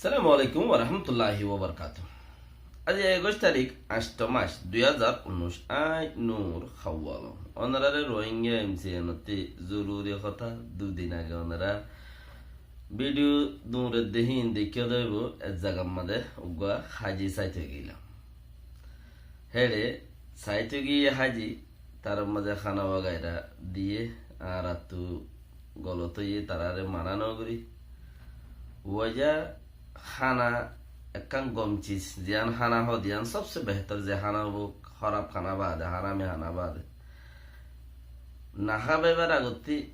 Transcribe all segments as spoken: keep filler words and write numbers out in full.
Assalamu alaikum warahmatulláhi wabarakátuhu. Aijja ekuic tarík, añcto mac, dui házar unnúic, añí Nur Hawwal. Ónoraré Rohingya M C N ottú zoruri hotá, dui din age ónora video duñre dehín, deikkó de óibo, ek zagar mazé uggúa háji sáit ói giyílam. Héçe sáit ói giyé háji, tarár mazé hána wagaira diyé, añárattú golot óiye, taráre mana no gorí. Wajá hána ekkán gom sis, ziyán hána hoó de yían sobse behétor, ze hána óuk, hóraf hána baade, hárami hána baade. No háibar agottí,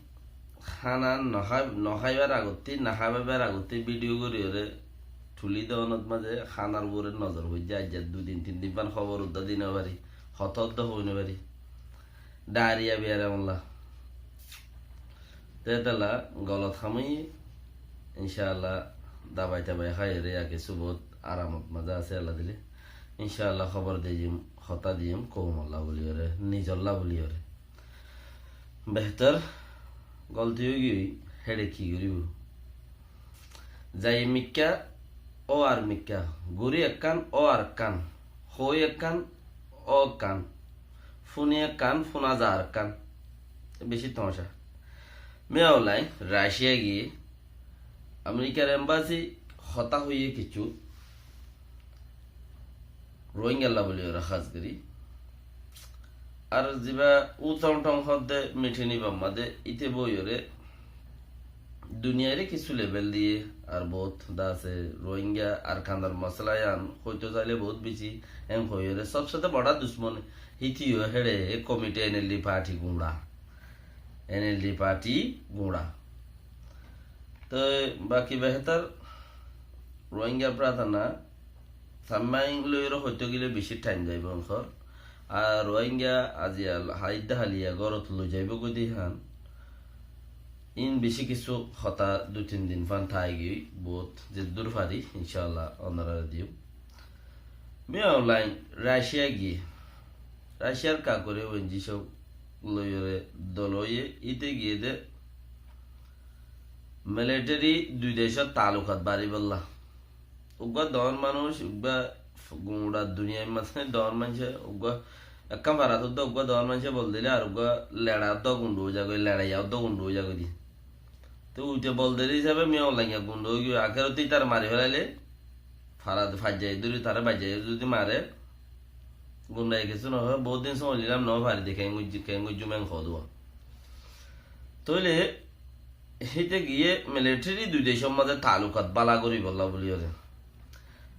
hána no hái-, no háibar agottí, no háibar agottí video goríyoré tulí de ónot mazé hánar uore nozor foijjé, aijja dui din tin din fán hóbor uddá di no fari, hotá uddá hoi no fari. Dhairiya biyaram olla. Te étella golot ham óiye, incáalla dabai tabai háiyoré yá kessú bout aramot mazé asé Allah dile. Incáalla hóbor diyum, hotá diyum, koumolla bóliyoré, nizolla bóliyoré. Behétor golti ói giyói, héçe ki goríbo? Zai mikká, ó ar mikká, gorí ekkán, ó ar ekkán, hoi ekkán, ó ekkán, fúni ekkán, fúna za ar ekkán. Bicí tomacá. Miyawlai Racia giyé, Amerikar embasi hotá hoiyé kessú, Rohingyalla bóliyoré hás gorí. Ar ziba Uthong Thong hoó de mitin ibá mazé íte boiyoré duniyairé kessú lebel diyé, ar bout de asé Rohingya Arkanor mosala yían hoitó sailé bout bicí, en hoiyoré sobse boro dusmon híte yó héçe e komiti N L D parti guñça. N L D parti guñça. Toi baki behétor Rohingya prathana Sammain loiyóre hoitó gile bicí thaim zaibo ónkor. Ar Rohingya aijja haiddá haliya górot loi zaibo goi de hán. In bicí kessú hotá dui tin din fán tái giyói, bout zeddur fari, incáalla ónoraré diyum. Miyawlai Racia giyé. Raciar kakure wenji sók loiyóre dol óiye, íte giyé de militeri dui decór taalukat baribólla. Uggúa doóñr manúic, uggúa f-, guñça duniyair mazé doóñr maincé, uggúa ekkán farat uddá uggúa doóñr maincé bol dilé ar uggúa leça uddá gunçu ói zagói, leçaiya uddá gunçu ói zagói de. Te uite bol deri hísabe Miyawlaiya gunçu ói giyói, akérotte ítara mari félailé, farat faijjai dóri, tará baijjai dóri zudi mare, gunçai kessú no hoó, bout din sómoi nilam no fari de, keén goijjum, keén goijjum en hoó de. Tóile híte giyé militeri dui decór mazé taalukat bála goríbolla bóliyoré.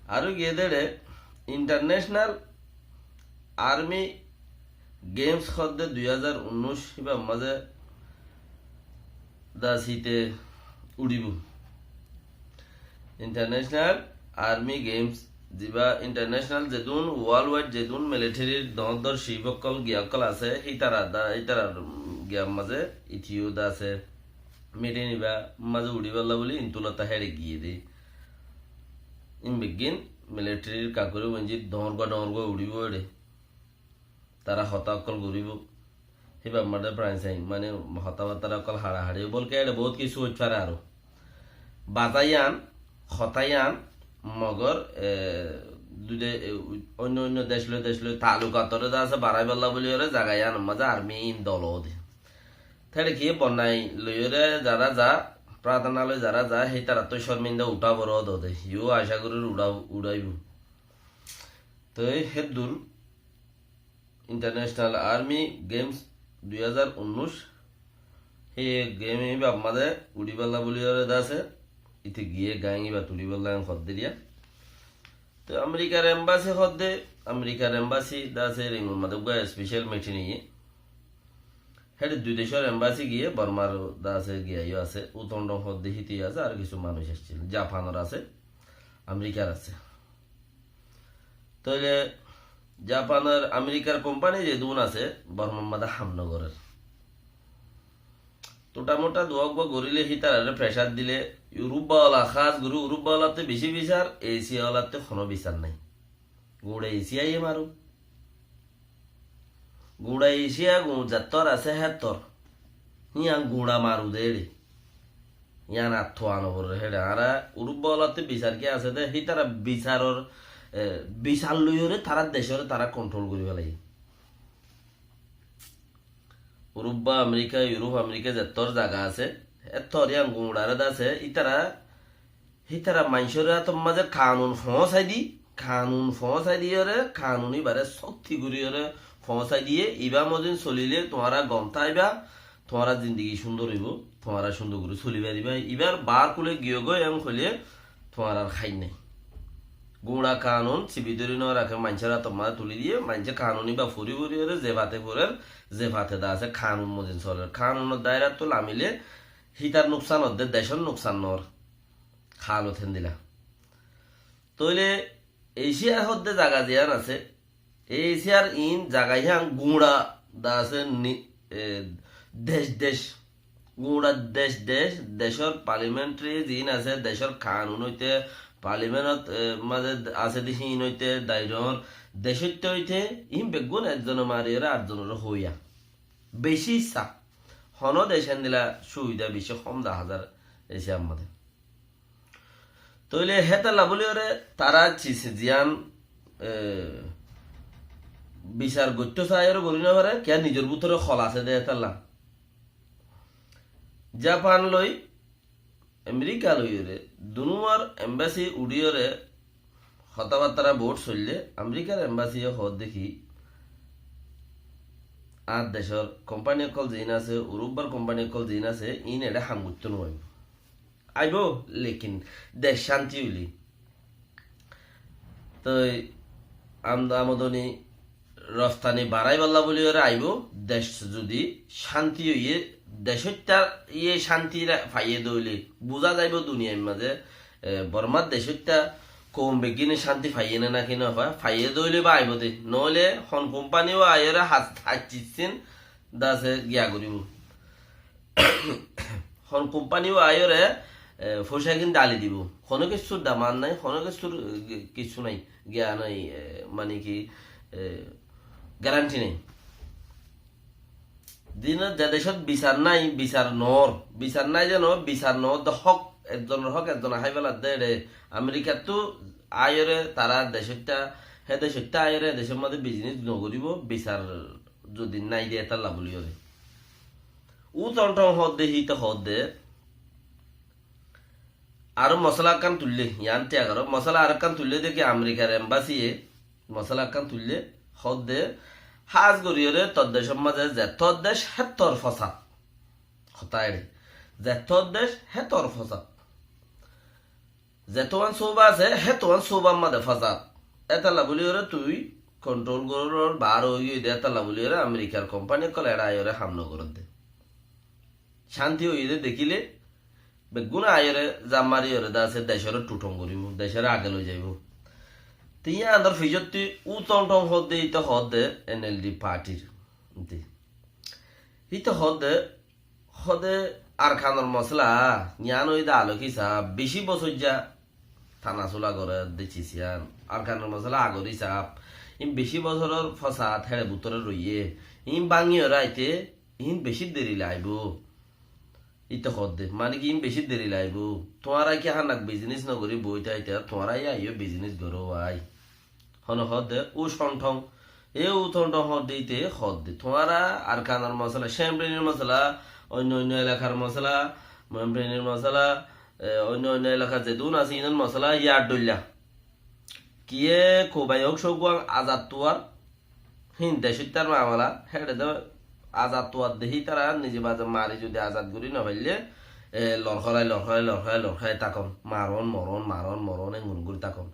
Aró giyé de éçe International Army Games hoó de dui házar unnúic, híbar mazé de asé íte uçíbo. International Army Games, ziba international zedún, worldwide zedún militerir doóñr doóñr cif ókkol, giya ókkol asé, hítara da, hítarar, mm, giyar mazé íte yó de asé. Mitin ibá mazé uçíbolla bóli, intú lotta héçe giyé de. In beggín militerir kakure wenji doóñr gua doóñr gua uçíbo éçe. Tará hotá ókkol goríbo. Híbar mazé pransain, mane hotábattá ókkol haçahaçi, bolke éçe bout kessú óit fare aró. Baza yían, hotá yían, mogor, e, dui de-, e, oinno oinno dec loi dec loi taalukat ore de asé baraibólla bóliyoré zaga yíanor mazé armi in dol ó de. Te éçe ki bonnai loiyóre zará za, prathana loi zará za, hítarattú corminda uthá boro ó de. Yó acá gorír uçá-, uçáibo. Toi héddur International Army Games dui házar unnúic, hé game ibá mazé uçíbolla bóliyoré de asé, íte giyé gain ibá uçíbolla en hoó de riya. Toi Amerikar embasi hoó de, Amerikar embasi de asé Rengur mazé uggúa special mitin óiye. Héçe dui decór embasi giyé, Bormar de asé giya yó asé, Uthong Thong hoó de híte yó asé, ar kessú manúic aiccíl, Japanor asé, Amerikar asé. Tóile Japanor, Amerikar kompani zedún asé, Bormar mazé ham no gorér. Tuta muta duwa uggúa goríle hítararé pressure dile, Europe ola, hás gorí Europe olattú bicí bisar, Asia olattú honó bisar nái. Guñça Asia ye maruk. Guñça Asia guñça zettór asé héttor. Híyan guñça maru de éçe. Yián ar tuwa no foré héçe. Añára Urubbá ólatte bisar ki asé dé, hítara bisaror, e, bisar loiyóre tarár decóre tará kontrol gorí félaiye. Urubbá, Amerika, Iurup, Amerika zettór zaga asé, ettór yián guñçaré dé asé, ítara, hítara maincór átor mazé kanun foóñsai di, kanun foóñsai diyóre, kanun íbaré sókti goríyóre foóñsai diyé, ibá mozin solilé tuáñra gom táiba, tuáñra zindigi cúndor óibo, tuáñra cúndor gorí soli faribá. Ibár baár kúle giyógoi en hoilé tuáñrar háin nái. Guñça kanun sibi dóri no raké, maincór átor mazé tulí diyé, maincé kanun íba fori foriyóre ze fate forer, ze fate dé asé kanun mozin soler. Kanunor dairattú lamilé hítar nuksan ódde, decór nuksan noór. Halot héndila. Tóile Eciyar hoódde zaga ziyán asé, Eciyar iín zaga híyan guñça dé asé ni-, e, dec dec, guñça dec dec, decór parliamentary ziín asé, decór kanun óite, parliamentot, e, mazé asé dé híin óite, dairor decóitta óite, iín beggún ekzone mariyóre arzonore hoiya. Beci issá. Honó dec héndila cubida beci hom dahá zar Eciyar mazé. Tóile hétalla bóliyoré tará cis-, ziyán, e, bisar goittó saáiyoré gorí nofaré, kiyá nizor bútore hol asé dé hétalla. Japan loi Amerika loiyoré dunúwar embasi uçíyoré hotábattára boóut soillé, Amerikar embasiye hoódde ki, añár decór kompani ókkol ziín asé, Urubbar kompani ókkol ziín asé, iín eçé ham goittó nuaibó. Aibó, lekin dec cánti óile. Toi amda-, amodoni roftani baráibolla bóliyoré aibó, dec zudi cánti óiye, decóitta iye cánti ra-, faiyé dé óile, buzá zaibó duniyair mazé, e, Bormar decóitta koum beggíne cánti faiyé né náki nofá, faiyé dé óile ba aibó dé. Noóile hon kompaniyo aiyóre has-, haccíccín dase giya goríbou. Hon kompaniyo aiyóre, e, foicá gín dali dibou. Honó kessúr daman nái, honó kessúr, e, kessú nái, giya nái, e, mani ki, e, garanti nái. Dina ze decót bisar nái, bisar noór, bisar nái zeno, bisar noór de hók, ekzonor hók ekzone hái feladde eçé. Amerikattú aiyóre tará decóitta, hé decóitta aiyóre decór mazé biznes nogoríbou, bisar zudi nái de hétalla bóliyoré. Ú toñtoñ hoódde, híte hoódde. Aró mosala ekkán tuillé, yián tiya goró. Mosala aró ekkán tuillé de ki Amerikar embasiye, mosala ekkán tuillé, hoódde, hás goríyoré tor decór mazé zettór dec héttor fosad. Hotá eçé. Zettór dec héttor fosad. Zettówan suba asé, héttówan subar mazé fosad. Étalla bóliyoré tui kontrol gorór baáre óigiyoi de, étalla bóliyoré Amerikar kompani ókkol eçé aiyóre ham nogorédde. Cánti óiye dé dekíle, beggúne aiyóre zam mariyóre dase decóre tuthon goríbou, decóre age loi zaibou. Te yíanor fizottí ú toñtoñ hoódde, íte hoódde N L D partir. Íte, íte hoódde, hoódde Arkanor mosala, yián óiye dé alok hísab, bicí bosóijja tana sula gorédde cis yián. Arkanor mosala agor hísab, iín bicí bosóror fosad héçe bútore roiyé, iín báñgiyóre aite iín bicí deri laibóu. Íte hoódde, mani ki iín bicí deri laibóu. Tuáñra ki hának biznes nogorí boói táite, tuáñra yó aiyó biznes goró bái. Hone hoódde, ú cóñthoñ, e ú cóñthoñ hoódde íte hoódde. Tuáñra Arkanor mosala, Cemprenir mosala, oinno oinno elakar mosala, Memprenir mosala, e, oinno oinno elakar zedún asé, iínor mosala yar dhoilla. Kiyé Kubai ók cógguan azad tuar, hín decóittar mamala, héçe de azad tuar de hítara nize baze mari zudi azad gorí nofaillé, e, lorhórai, lorhórai, lorhórai, lorhórai tákon. Maron, moron, maron, moron, engun gorí tákon.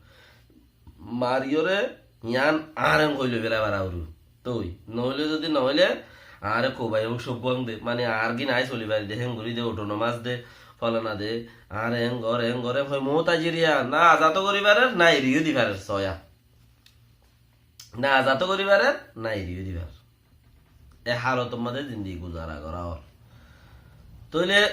Mariyóre yián añáre hoiloi félai fara uru. Toi, noóile zudi noóile, añáre Kubai ók cógguan de, mani añár gín añí soli fari de, héngorí de, autonomous de, folana de, añáre héngor, héngor, héng hoi muútajir yián, na azado gorí farer, na eriyó di farer, soya. Na azado gorí farer, na eriyó di farer. E halotor mazé zindigi guzara gora ór. Tóile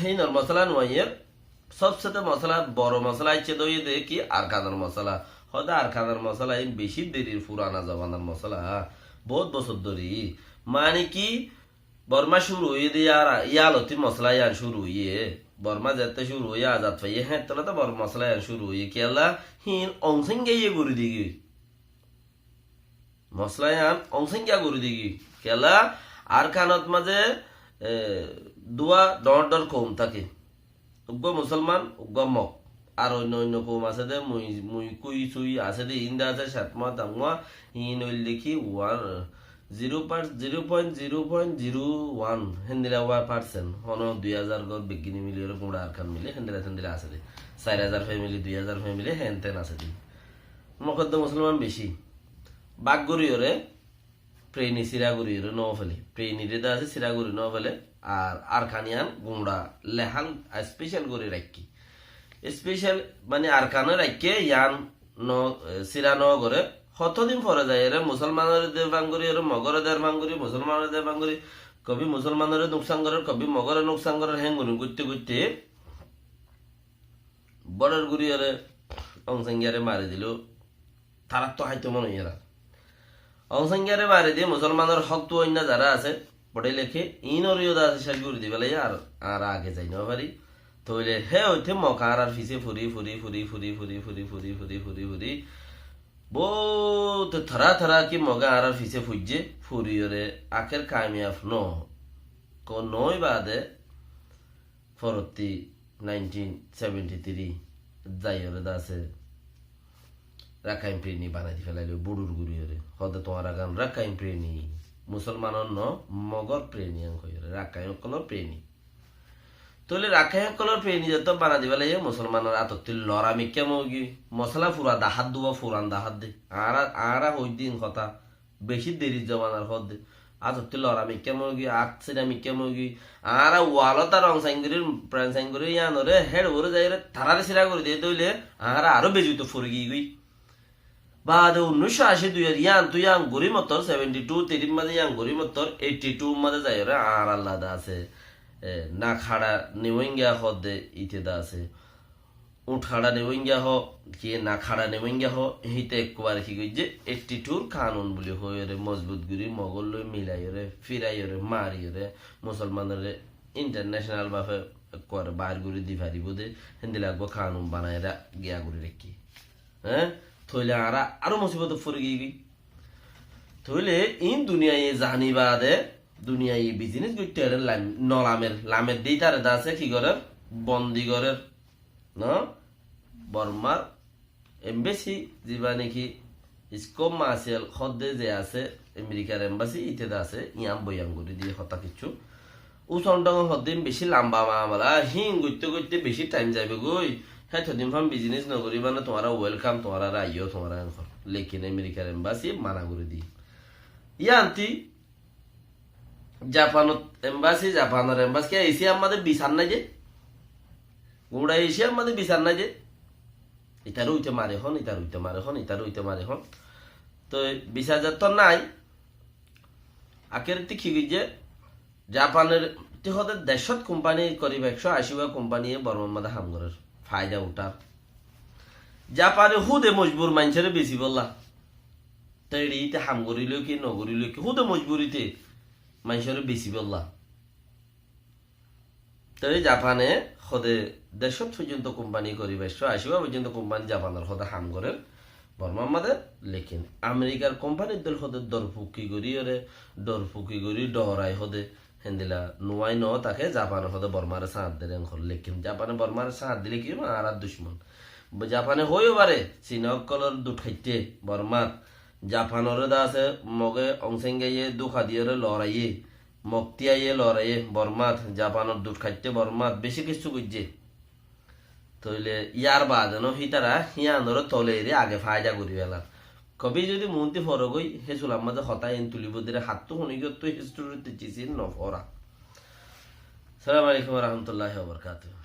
hínor mosala nuaiyér, sobsete mosala, boro mosala aiccé dé óiye dé ki Arkanor mosala. Hóde Arkanor mosala iín bicí derir furana zomanor mosala. Bout bosór dóri. Mani ki Borma cúru óiye dé yar, yalottí mosala yián cúru óiye. Borma zeéñtte cúru óiye, azad faiyé, hééñttolla to boro mosala yián cúru óiye. Kiyólla? Híin Aung San Suu Kyi ye gorí digiyói. Mosala yián Aung San Suu Kyi gorí digiyói. Kiyólla? Arkanot mazé, e, duwa dhoóñr dhoóñr koum táke. Uggúa Musolman, uggúa Mog. Ar oinno oinno koum asé dé, Mui, Mui, Kui, Sui asé dé, Inda asé, Chatma, Tangma, híin óilde ki, one, zero point zero point zero point zero one, héndilla wa percent. Hono dui házar gór beggín miliyóre guñça Arkan mili, héndilla héndilla asé dé. Sair házar family, dui házar family, héen teén asé dé. Mog ottú Musolman beci. Bák goríyore, Preni sira goríyore no fele. Preni re de asé sira gorí no fele. Ar Arkan yián guñça lehán special gorí raikké. Special mane Arkane raikké yián no, e, sira no gore. Hotodin fore zaiyore Musolmanore derfang goríyore, Mogore derfang gorí, Musolmanore derfang gorí. Kobi Musolmanore nuksan gorer, kobi Mogore nuksan gorer, héngori goitte goitte border goríyore Aung San Suu Kyi re mari dilo. Taráttu háito mone óiye na. Aung San Suu Kyi re mari di Musolmanor hók duwaiya zara asé, fore leké, iínoreyó de asé céc gorí di félaiye, ar añára age zai no fari. Tóile hé óite Mog añárar fisé furi, furi, furi. Bout tara tara ki Moge añárar fisé fuijjé, furiyore akér kamiyaf no. Ko no ói baade forottí nineteen seventy three zaiyóre de asé Rakhain Preni banai di felailo, budur guriyóre. Hóde tuáñra gán Rakhain Preni, Musolmanor no, Mogor Preni en hoiyóre, Rakhain ókkolor Preni. Tóile Rakhain ókkolor Preni zeto banai di felaiye, Musolmanor atottí lora mikká mogi, mosala fura dahát duwa, furan dahát de. Añára, añára hoiddín hotá, beci deri zomanar hóde. Atottí lora mikká mogi, at sira mikká mogi. Añára walot ar rong sain gorí, pren sain gorí, yiánore héçe uore zaiyóre tarare sira gorí diye tóile, añára aró beci uito fori giyói. Baade unnic cót aci dui ar yián tui yián gorí mottor, seventy two three mazé yián gorí mottor, eighty two mazé zaiyóre añárar lada asé. E, nak haça niwénga hóde ite de asé. Uñth haça niwénga hó, ki nak haça niwénga hó, híte ekkubare ki goijjé, eighty two r kanun buli hoiyóre mozbut gorí Mogor loi milaiyóre, firaiyóre, mariyóre, Musolmanore international bafe ekkubare bair gorí di faribó de, héndilla ekkubare kanun banaiyóre giya gorí raikké. Hé? Tóile añára aró musibotot fori giyói. Tóile iín duniyaiye zani baade, duniyaiye business goitté ere lam-, no lamer, lamer de ítare de asé ki gorer? Bondi gorer. No? Bormar embassy, ziba niki Scot Marciel hóde ze asé, Amerikar embassy, ite de asé, yián boyan gorí diye hotá kiccú. Uson dhong hoddin beci lamba mamala, hín goitté goitté beci time zaibo goi. Hétodin fan business no goriba na, tuáñra welcome, tuáñra aiyó, tuáñra en hor. Lekin Amerikar embassy mana gori di. Yiánti Japanot embassy, Japanor embassy ke Asia mazé bisar nai de? Gura Asia mazé bisar nai de? Itar uite mare hon, itar uite mare hon, itar uite mare hon. Toi bisar zeto nai, akér ti ki goijjé? Japanor ti hóde decót company, korib ekcó aci wa company ye Bormar mazé ham gorer, faida uthar. Japane húde mojbur maincóre besibolla. Te eri ite ham goriló ki, no goriló ki, húde mojbur ite maincóre besibolla. Te Japane hóde decót foijjonto company, korib ekcó aci wa foijjonto company Japanor hóde ham gorer. Bormar mazé, lekin Amerikar company dol hóde dorfuki gorí ore, dorfuki gorí dorai hóde, héndilla nuwai no táke, Japane hóde Bormare sáñt der en hor, lekin Japane Bormare sáñt dile ki óibo, añárar ducmon. Bo-, Japane hoiyo fare, Cina ókkolor dut haitte Bormat, Japanore de asé, Moge Aung San Suu Kyi ye duka diyore loraiye, Moktiyaye loraiye Bormat, Japanor dut haitte Bormat, beci kissú goijje. Tóile yar baade no hítara híyanore tole eri age faida gori felar. Kobi zodi muúnti foro goi, hé sular mazé hotá en tulibo dere, hattú honi giyottu history te cisin no fora. Assalamu alaikum wa rahmatullahi wa barakatuhu.